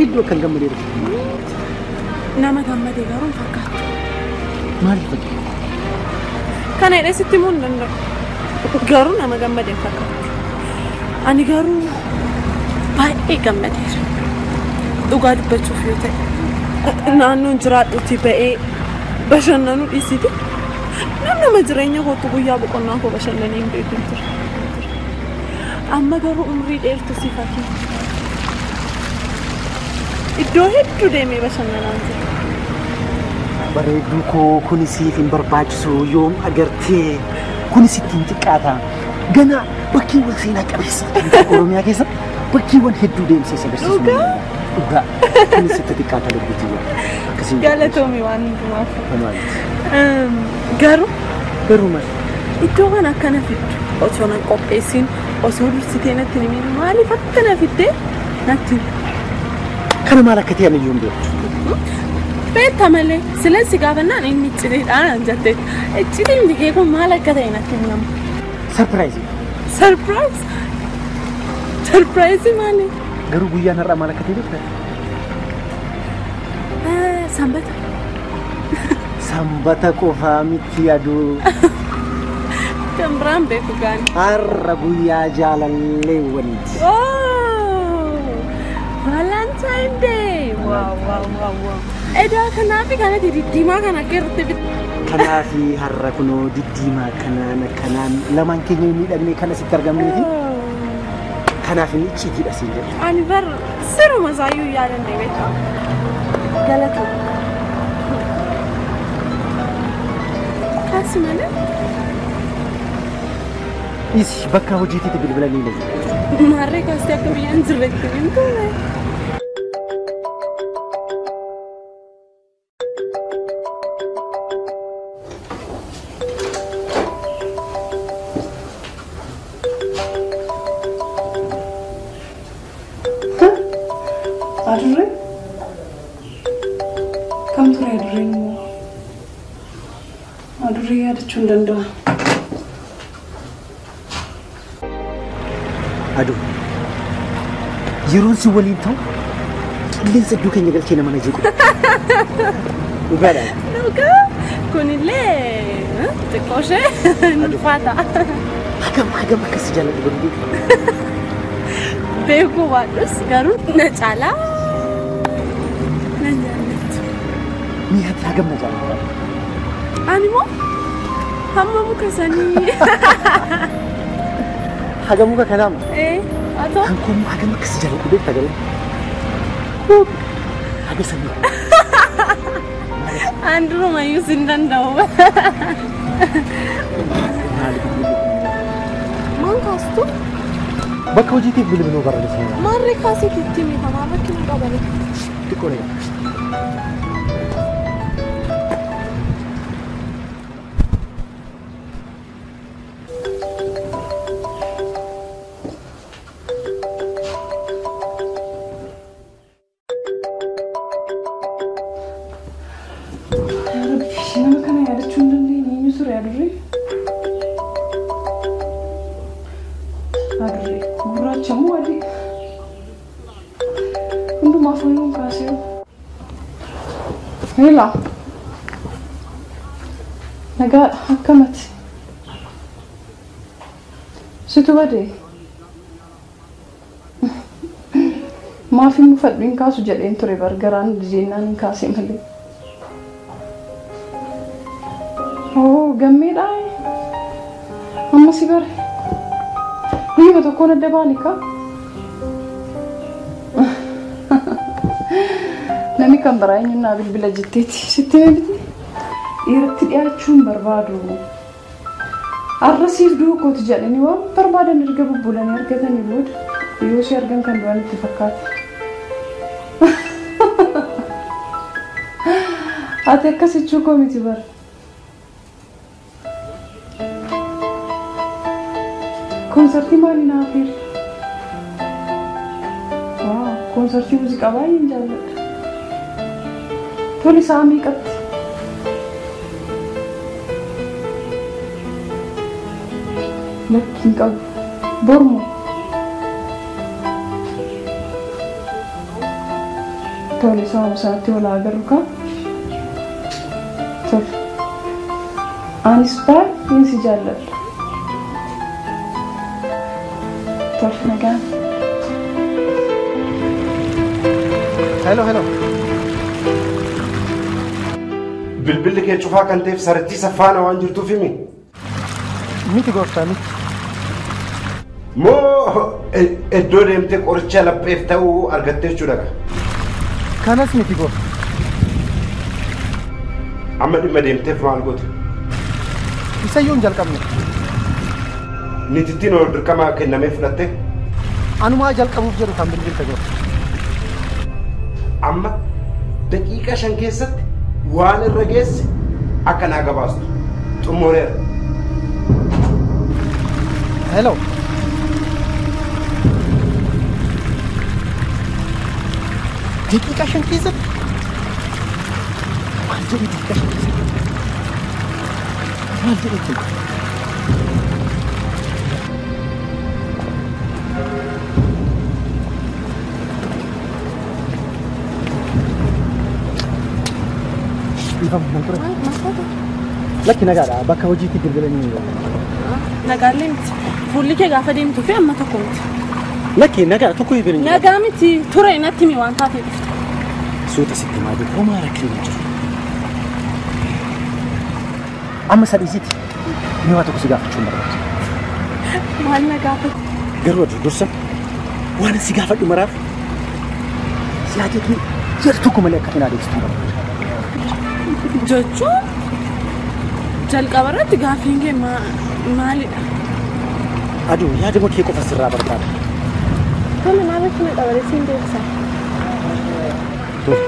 Hedduu akkan gammadee dhufe. Nama gammadee garuu hin fakkaattu. Maaliif fakkii? Kana hidhee sitti himuu hin danda'u. Garuu nama gammadee hin fakkaattu. Ani garuu baay'ee gammadeera. Dhugaa dubbachuuf yoo ta'e naannoon jiraadhutti ba'ee bashannanuu dhiisiti. Nama jireenya kootu guyyaa boqonnaa koo bashannanee hin beeku ture. Amma garuu umrii dheertu si fakkii. Iddoo hedduu deemee bashannanaan jira. Bareedduu koo kuni siif hin barbaachisu yoom agartee kuni sitti hin xiqqaata. Gana bakkeewwan seenaa qabeessa Oromiyaa keessa bakkeewwan hedduu deemsee agarsiisu. Dhugaa? Dhugaa. Kuni sitti xiqqaata lubbuutti jira. Akkasiin Galatoomi waan hundumaaf. Maaliiti? Garuu Garuu maal? Iddoo kana akkana fiddu osoo nan qopheessin osoo dursitee natti hin himin maaliif akkana fiddee natti himi. Kana maal akka ta'e aniyyuu hin beeku. Beekta malee silas si gaafannaan inni iccitiidhaan naan jette. Iccitiin kee kun maal akka ta'e natti himi. Sarpiraayizii. Sarpiraayiz? Sarpiraayizii maali? Garuu guyyaan har'aa maal akka ta'e beektaa? Sanbata. Sanbata qofaa miti aduu. Kan biraan beeku gaani. Har'a guyyaa jaalalleewwaniiti. Oh! Valentine Day! Wow, wow, wow, wow. Edaa kanaafi kanatti diddiimaa kana akka irratti bitte. Kanaafi har'a kunoo diddiimaa kanaan akkanaan lamaan keenya miidhagnee kan asitti argamneeti. Kanaaf inni icciitiidha siin jedha. Ani bar siruma isaayyuu yaadanne beektaa. Galatoo. Kaasi malee. Isi bakka hojiitiitti bilbilanii na jiru. Maarree kaastee akka biyyaan jirretti hin turre. Adurree? Kam ture adurreen immoo? Adurree yaadachuu hin danda'u. Aduu, yeroon si waliin ta'u qilleensa iddoo keenya galchee nama na jeequ. Dhugaadha. Dhugaa kunillee xiqqoo ishee hin ulfaata. Hagam hagam akkas jaalladhu garuu beeku. Beekuu baadhus garuu na caalaa nan jaallattu. Mi'aatti hagam na jaalladha. Ani immoo hamma muka sanii. Hagam muka kanaa moo? Ee, haa ta'u. Kan koo immoo hagam akkas jaalladhu beekta garuu. Haga sanii. An durumayyuu sin danda'u. Maal kaastu? Bakka hojiitiif bilbiluu barreessa. Maarree kaasiif itti himi maal rakkina qabare? Xiqqoo dha. Nama kana yaadachuu hin dandeenye eenyu ture adurree? Adurree gurraacha moo adii? Hundumaaf wayyuun kaasee. Heela. Nagaadha akkamati? Situ badee? Maaf hin mufadhu hin kaasu jedheen ture bar garaan dijeenaan hin kaase malee. Oh, gammeedha. Amma si bare. Guyyuma tokkoon adda baane kaa? Namni kan biraa eenyuun naa bilbila jetteeti. Sitti hime miti? Dhiiratti dhiyaachuu hin barbaadu. Har'a siif du'uu kooti jedhanii waan barbaadan erga bubbulanii argatanii booda yoo si argan kan du'an itti fakkaata. Ati akkas jechuu koo miti bara. Koonsartii maalii naa afeerta? Waaw, koonsartii muuziqaa baay'een jaalladha. Tole sa'a meeqatti? Lakki hin qabu. Bormoo? Tole sababa sanatti wal agarru kaa. Tole. Anis baay'een si jaalladha. Tole nagaan. Hello, hello. Bilbilli kee cufaa kan ta'eef sarartii safaana waan jirtuuf himi. Miti gooftaa miti. Moo iddoo deemtee qoricha lapheef ta'uu argattee jechuudha ka? Kanas miti gooftaa. Amma dhimma deemteef maal goote? Isayyuu hin jalqabne. Nitittiin ol dirqama kennamee fudhatte? Anumaa jalqabuuf jedhu kan bilbilte gooftaa. Amma daqiiqa 5 keessatti waan irra geesse akka naa gabaastu xumureera. Hello. Daqiiqa 5 keessatti maal jedhu daqiiqa 5 keessatti maal jedhu jechuudha. Lakki nagaadha bakka hojiitti bilbilanii. Nagaallee miti. Fuulli kee gaafa deemtuu fi amma tokko miti. Lakki nagaadha tokko hin jiru. Nagaa miti ture natti mi waan taatee dhufte. Suuta sitti maa jiru homaa rakkinni hin jiru. Amma sadhiisitti ni waa tokko si gaafachuu hin barbaadu. Maal na gaafatu? Garuu ati dursa waan si gaafadhu maraaf si ajajni yeroo tokko malee akka hin adeemsitu hin barbaadu. Jechuun jalqaba irratti gaaffiin kee maalidha? Aduu yaadama kee qofa sirraa barbaada. Tole maaliif na dabalee siin deebisa? Tole.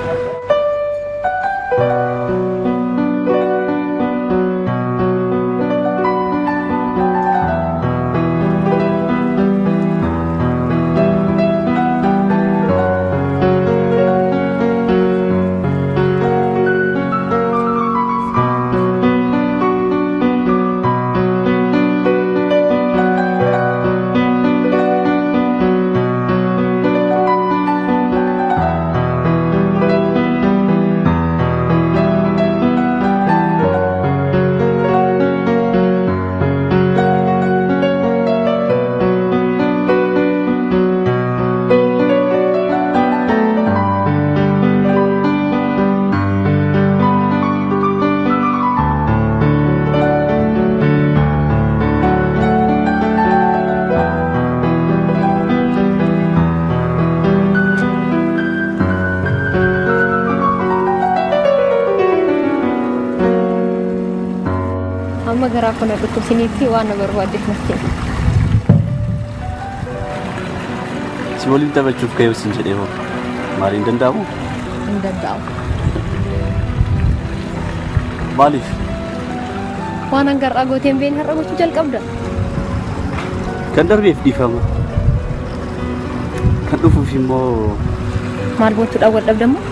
Amma garaa kun dhukkubsiniitti waan na barbaaddeef natti himi. Si waliin taphachuuf ka'ee sin jedhee hoo maaliin danda'amu? Hin danda'amu. Maaliif? Waan hangarraa gootee hin beekne har'a gochuu jalqabda. Kan darbeef dhiifama. Kan dhufuuf immoo maal gochuudhaan wal dhabdammoo?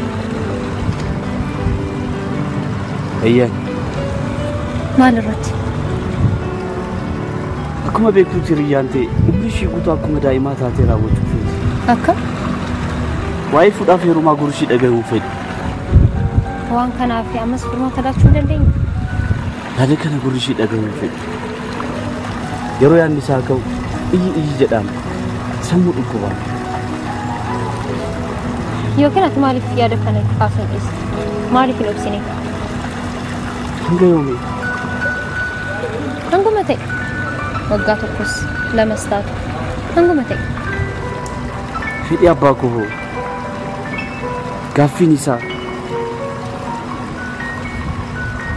Eeyyaan. Maal irratti? Akkuma beektutti hiriyyaan ta'e umrii ishii guutuu akkuma daa'imaa taatee raawwachuu feeti. Akka? Waa'ee fuudhaaf heerumaa gurri dhagahuu fedhi. Waan kanaaf ammas furmaata laachuu hin dandeenye. Yaada kana gurri ishii dhagahuu fedhi. Yeroo yaadni isaa ka'u iyyi iyyi jedhaan sammuu dhukkubaa. Yookiin ati maaliif yaada kana kaasuu hin dhiiste? Maaliif hin obsine? Hanga yoomii? Hanguma ta'e. Waggaa tokkos lamas taatu hanguma ta'e. Fedhii abbaa koo hoo gaaffiin isaa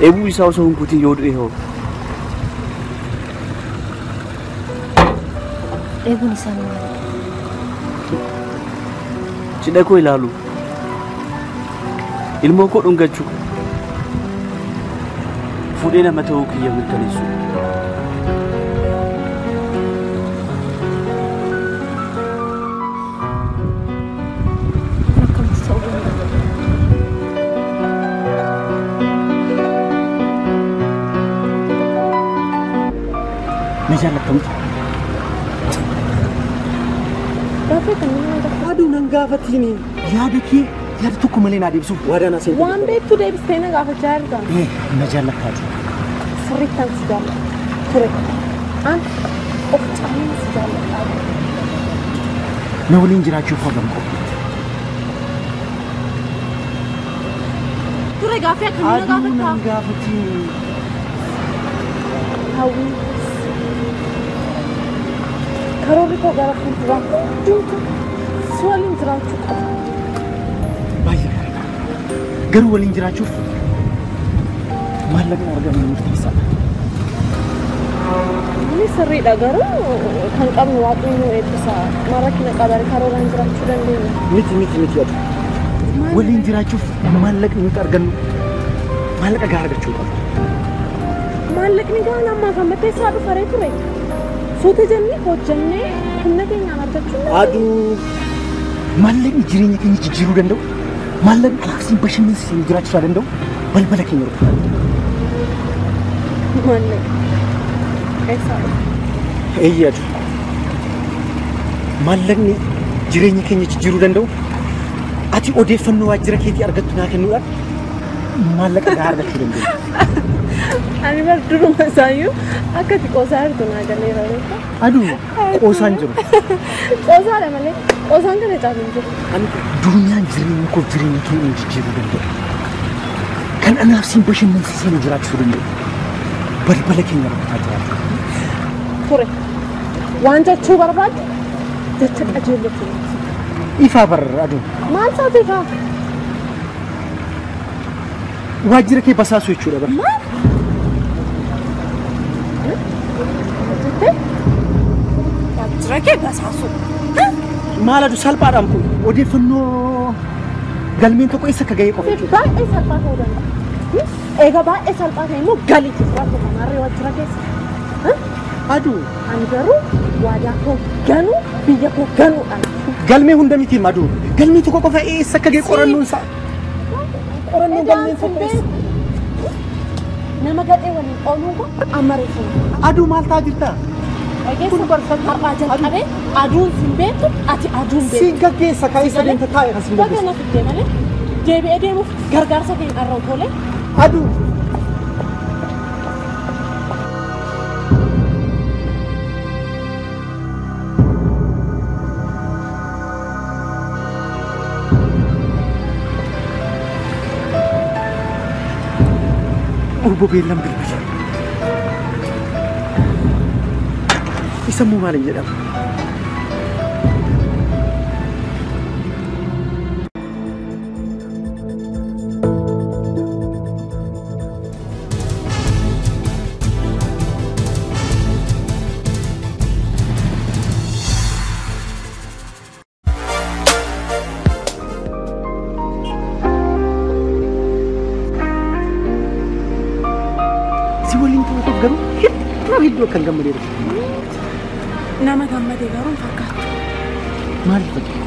eebuu isaa osoo hin kutin yoo du'e hoo? Eebuun isaa maalidha? Cidha koo ilaalu, ilmoo koo dhungachuu, fuudhee nama ta'uu kiyya mirkaneessu. Akkamitti ta'uu danda'a? Na jaallattamtu. Gaaffii kan nama gaafatu. Aduu nan gaafatini yaada kee Yaada tokko malee naa deebisuuf waadaa naa seentu. Waan beektu deebistee na gaafachaa jirta. Na jaallattaati. Sirriittan si jaalladha. Ture. An of caalaa si jaalladha. Na waliin jiraachuuf hagam qophiitti. Ture gaaffii akkamii na Aduu gaafattaa? nan gaafatiin. Hawwii. Karoorri koo gara fuulduraa hundumtu si waliin jiraachuu qaba. Baay'ee gaariidha. Garuu waliin jiraachuuf maallaqni argamu murteessaadha. Inni sirriidha garuu kan qabnu waaqni nu eebbisa. Maal rakkina qaba karooraan jiraachuu dandeenya. Miti miti miti adu. Waliin jiraachuuf maallaqni nuti argannu maallaqa gahaa argachuu qabna. Maallaqni gahaan ammaa kan murteessaa dhufaree ture. Suuta jennee hojjennee humna keenyaan argachuu dandeenya. Aduu maallaqni jireenya keenya jijjiiruu danda'u, maallaqni alaabsiin bashannansiisee nu jiraachisuu danda'u balbala keenya rukutaa. Maallaqa eessaa dhufa? Eeyyee adu. Maallaqni jireenya keenya jijjiiruu danda'u ati odeeffannoo waajjira keetii argattu naa kennuudhaan maallaqa gahaa argachuu dandeenya. Ani bar duruma isaayyuu akka ati qoosaa jirtu naa galeera beektaa? Aduu qoosaan jiru. Qoosaadha malee qoosaan kana caalu hin jiru. Ani duniyaan jireenya koo jireenya kee nu jijjiiruu danda'u. Kan anaaf siin bashannansiisee nu jiraachisuu danda'u. Balbala keenya rukutaa jiraachuu. Ture waan jechuu barbaadde jecha qajeellotu. Ifaa bar aduu. Maal isaatu ifaa? Waajjira kee basaasuu jechuudha bar. Maal? Jettee? Waajjira kee basaasuu. Maal aduu salphaadhaan kun odeeffannoo galmeen tokko eessa akka ga'e qofa jechuudha. Baay'ee salphaa ta'uu danda'a. Egaa baay'ee salphaa ta'e immoo galii jiraatu kanaarree waajjira keessa. Aduu Ani garuu waadaa koo ganuu biyya koo ganuudhaan. galmee hunda miti aduu galmee tokko qofa eessa akka ga'e qorannoon isaa. Qorannoon galmeen tokko eessa. Nama gadhee waliin ooluun kun amma reefu. Aduu maal ta'aa jirta? Kun barfata har'aa jalqabee aduun sin beektu ati aduun beektu. Siin gaggeessa kaa'isa deemta taa'e kan siin Baga gaggeessa. na fiddee malee deebi'ee deemuuf gargaarsa keenya irra tolee. Aduu. Obbo Beellan bilbila. Isa immoo maaliin jedhama? Si waliin ta'uu koof garuu hedduu hedduu akkan gammadeera. Nama gammade garuu hin fakkaattu. Maaliif fakkii?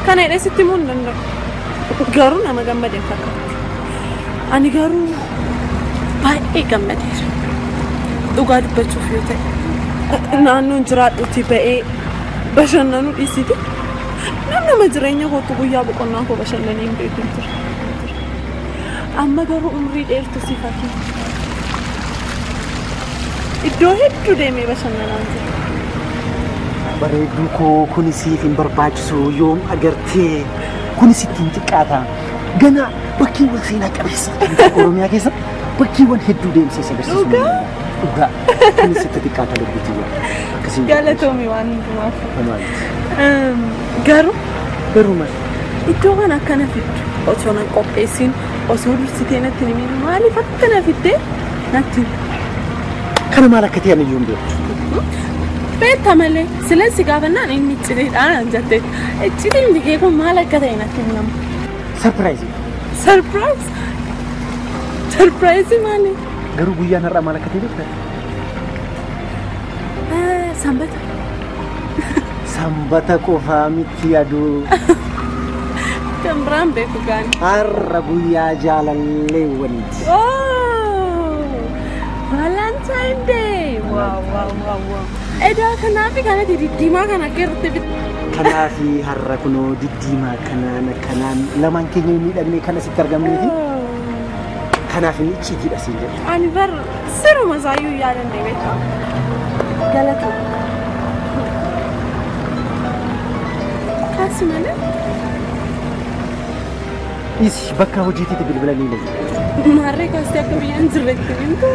Kana hidhee sitti himuu hin danda'u. Garuu nama gammade hin fakkaattu. Ani garuu baay'ee gammadeera. Dhugaa dubbachuuf yoo ta'e naannoon jiraadhutti ba'ee bashannanuu dhiisiti. Namnuma jireenya kootu guyyaa boqonnaa koo bashannanee hin beeku ture. Amma garuu umrii dheertu si fakkii. Iddoo hedduu deemee bashannanaan jira. Bareedduu koo kuni siif hin barbaachisu yoom agartee kuni sitti hin xiqqaata. Ganaa bakkeewwan seenaa qabeessa Oromiyaa keessa bakkeewwan hedduu deemsee agarsiisuu. Dhugaa? Dhugaa. Kuni sitti xiqqaata lubbuutti jira. Akkasiin Galatoomi waan hundumaaf. Maaliiti? Garuu Garuu maal? iddoo kana akkana fiddu osoo nan qopheessin osoo dursitee natti hin himin maaliif akkana fiddee natti himi. Kana maal akka ta'e aniyyuu hin beektu. Beekta malee silas si gaafannaan inni iccitiidhaan naan jette. Iccitiin kee kun maal akka ta'e natti himamu. Sarpiraayizii. Sarpiraayiz? Sarpiraayizii maali? Garuu guyyaan har'aa maal akka ta'e beektaa? Sanbata. Sanbata qofaa miti aduu. Kan biraan beeku gaani. Har'a guyyaa jaalalleewwaniiti. Oh! Valentine Day! Wow, wow, wow, wow. Edaa kanaafi kanatti diddiimaa kana akka irratti Kanaaf har'a kunoo diddiimaa kanaan akkanaan lamaan keenya miidhagnee kana sitti argamneeti. Kanaaf inni icciitiidha siin jedhe. Ani bar siruma isaayyuu yaadanne beektaa. Galata. Kaasi malee. Isi bakka hojiitiitti bilbilanii layu. Maarree kaastee akka biyyaan jirretti himtu.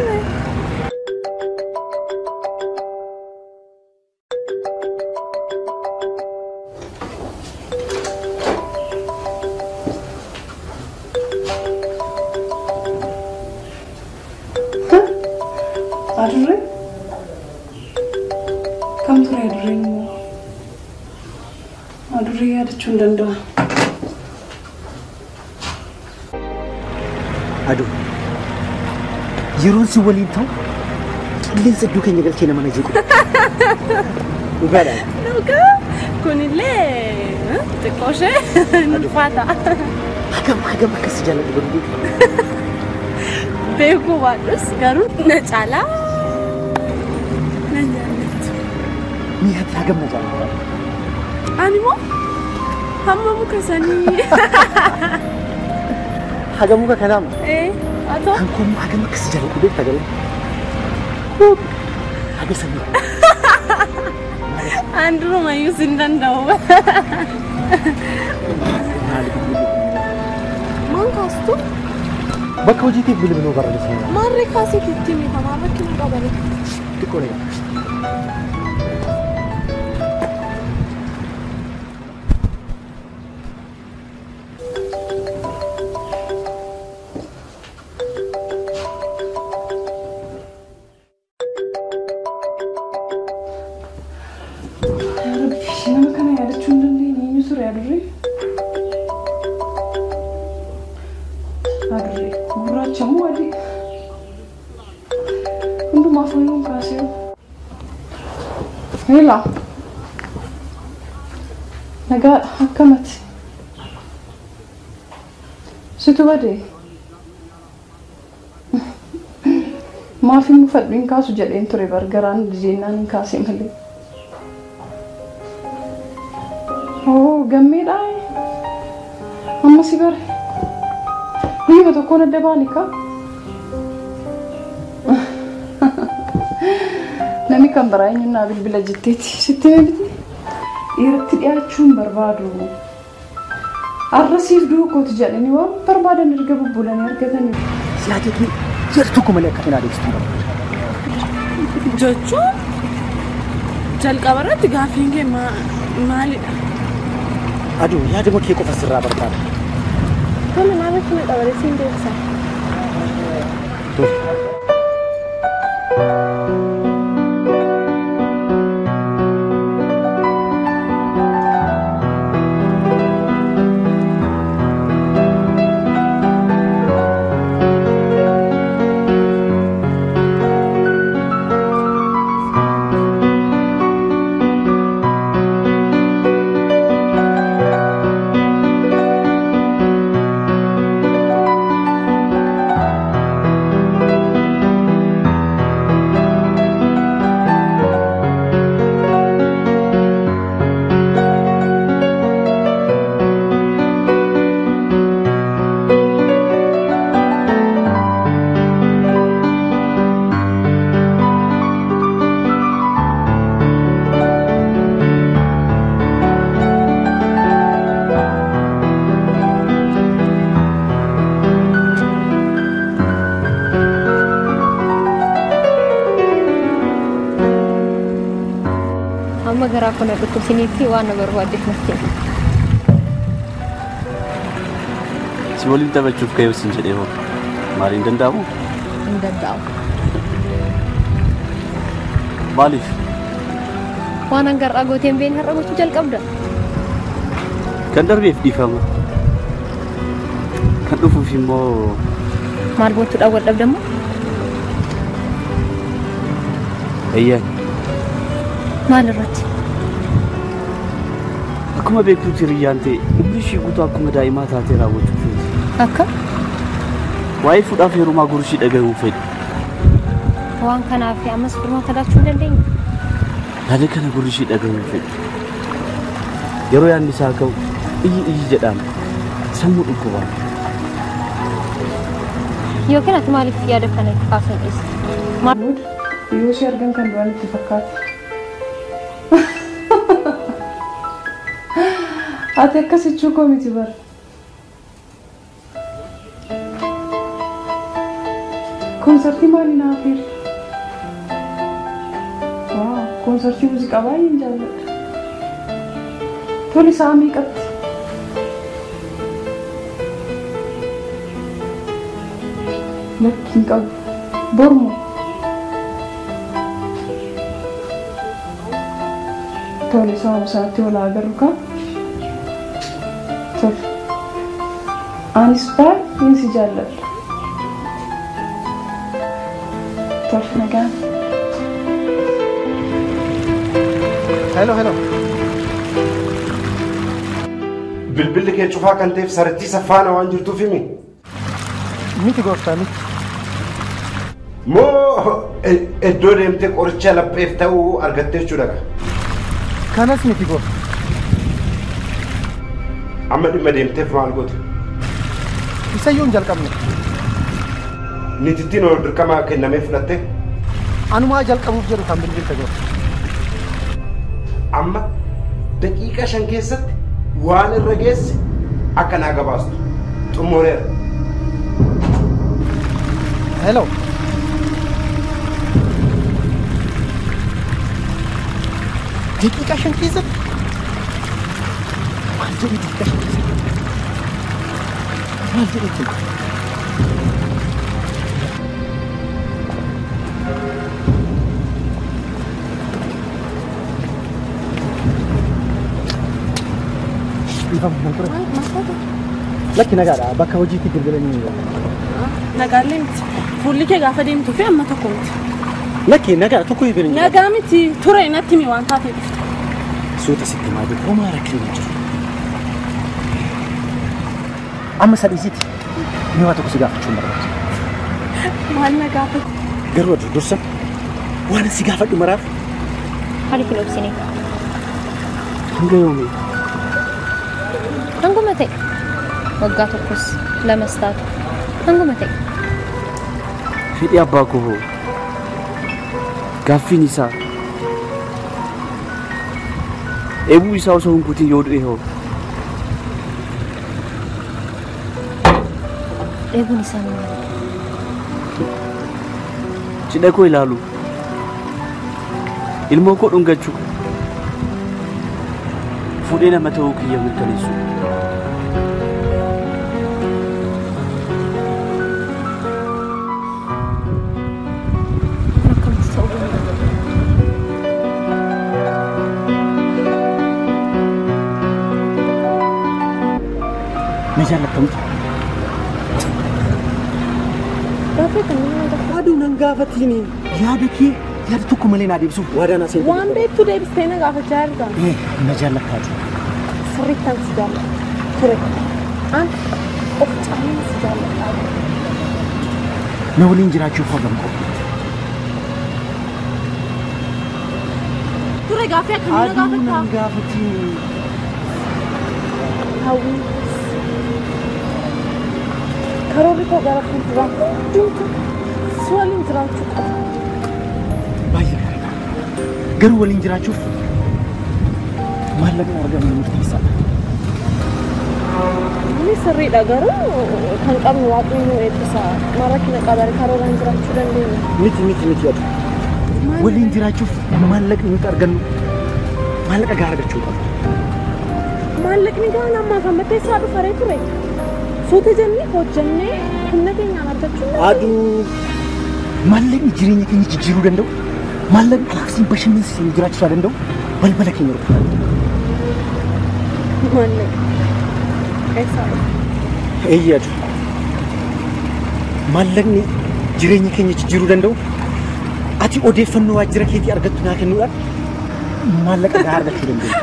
Adurree? Kam ture adurreen immoo? Adurree yaadachuu hin danda'u. Aduu, yeroon si waliin ta'u qilleensa iddoo keenya galchee nama na jeequ. Dhugaadha. Dhugaa kunillee xiqqoo ishee ulfaata. Hagam hagam akkas jaalladhu garuu beeku. Beekuu baadhus garuu na caalaa nan jaallattu. Ni ati hagam na jaallatta? Ani immoo hamma muka sanii. Hagam muka kanaa moo? Ee, haa ta'u. Kan kun hagam akkas jaalladhu beekta garuu. Haga sanii. An durumayyuu sin danda'u. Maal kaastu? Bakka hojiitiif bilbiluu barreessa. Maarree kaasiif itti himama rakkina qabale. Xiqqoo dha. Rabbi nama kana yaadachuu hin dandeenye eenyu ture adurree? Adurree gurraacha moo adii? Hundumaaf wayyuun kaasee. Heela. Nagaadha akkamati? Situ badee? Maaf hin mufadhu hin kaasu jedheen ture garaan jennaan hin kaase malee. Oh, gammeedhaa? Amma si bare. Guyyuma tokkoon adda baane kaa? Namni kan biraa eenyuun naa bilbila jetteeti. Sitti hime bitni? Dhiiratti dhiyaachuu hin barbaadu. Har'a siif du'uu kooti jedhanii waan barbaadan erga bubbulanii argatanii. Siyaasa kee yeroo tokko malee akka kanaa adeemsitu hin barbaadu. Jechuun jalqaba irratti gaaffiin kee maalidha? Aduu yaaduma kee qofa sirraa barbaada. Tole maal rakkina qabale siin deebisa. Tole. Amma garaa kun dhukkubsiniitti waan na barbaaddeef natti himi. Si waliin taphachuuf ka'ee sin jedhee hoo maaliin danda'amu? Hin danda'amu. Maaliif? Waan hangarraa gootee hin beekne har'a gochuu jalqabda. Kan darbeef dhiifama. Kan dhufuuf immoo Maal gochuudhaan wal dhabdammoo? Eeyyaan. Maal irratti? Akkuma beektutti hiriyyaan ta'e umrii ishii guutuu akkuma daa'imaa taatee raawwachuu feeti. Akka? Waa'ee fuudhaaf heerumaa gurri ishii dhagahuu fedhi. Waan kanaaf ammas furmaata laachuu hin dandeenye. Yaada kana gurri ishii dhagahuu fedhi. Yeroo yaadni isaa ka'u iyyi iyyi jedhaan sammuu dhukkubaan. Yookiin ati maaliif yaada kana kaasuun dhiiste? Booda yoo si argan kan du'an itti fakkaata. Ati akkas jechuu koo miti bara. Koonsartii maalii naa affeerta? Waaw, koonsartii muuziqaa baay'een jaalladha. Tole sa'a meeqatti? Lakki hin qabu. Bormoo. Tole sa'a sanatti wal haa agarru kaa? Tole. Anis baay'een si jaalladha. Tole nagaan. Hello, hello. Bilbilli kee cufaa kan ta'eef sarattiisa faana waan jirtuuf himi. Miti gooftaa miti. Moo iddoo deemtee qoricha lapheef ta'uu argattee jechuudha. Kanas miti gooftaa. Amma dhimma deemteef maal goote? Isayyuu hin jalqabne. Nitittiin ol dirqama kennamee fudhatte? Anumaa jalqabuuf jedhu kan bilbilte gooftaa. Amma daqiiqa 5 keessatti waan irra geesse akka naa gabaastu. Xumureera. Hello. Daqiiqa 5 keessatti? Maal jedhu daqiiqa 5 keessatti? Maal jedhu jechuudha? Lakki nagaadha. Bakka hojiitti bilbilanii ni jira. Nagaallee miti. Fuulli kee gaafa deemtuu fi amma tokko miti. Lakki nagaadha tokko hin jiru. Nagaa miti ture natti himi waan taatee dhufte. Suuta sitti himaa jiru homaa rakkinni hin jiru. Amma sadhiisitti ni waa tokko si gaafachuu hin barbaadu. Maal na gaafatu? Garuu aduu dursa waan si gaafadhu maraaf. Maaliif hin obsine? Hanga yoomii? Hanguma ta'e. Waggaa tokkos lamas taatu hanguma ta'e. Fedhii abbaa koo hoo? Gaaffiin isaa eebuu isaa osoo hin kutin yoo du'e hoo? Eebuun isaa maalidha? Cidha koo ilaalu, ilmoo koo dhungachuu, fuudhee nama ta'uu kiyya mirkaneessu. Akkamitti ta'uu danda'a? Na jaallattamtu. Gaaffii kan nama gaafatu. Aduu nan gaafatini. Yaada kee yaada tokko malee naa deebisuuf waadaa naa seente. Waan beektu deebistee na gaafachaa jirta. Na jaallattaati. Sirriittan si jaalladha. Ture. An of caalaa si jaalladha. Na waliin jiraachuuf hagam qophiitti. Ture gaaffii akkamii na Aduu gaafatta? nan gaafatini. Hawwii. Karoorri koo gara fuulduraa hundumtu si waliin jiraachuu qaba. Baay'ee gaariidha. Garuu waliin jiraachuuf maallaqni argamu murteessaadha. Inni sirriidha garuu kan qabnu waaqni nu eebbisa. Maal rakkina qaba karooraan jiraachuu dandeenya. Miti miti miti adu. Waliin jiraachuuf maallaqni nuti argannu maallaqa gahaa argachuu qabna. Maallaqni gahaan ammaaf ammatti eessaa dhufaree ture? Suuta jennee hojjennee humna keenyaan argachuu dandeenya. Aduu maallaqni jireenya keenya jijjiiruu danda'u, maallaqni alaabsiin bashannansiisanii jiraachisuu danda'u balbala keenya rukutaa. Maallaqa eessaa dhufa? Eeyyee adu. Maallaqni jireenya keenya jijjiiruu danda'u ati odeeffannoo waajjira keetii argattu naa kennuudhaan maallaqa gahaa argachuu dandeenya.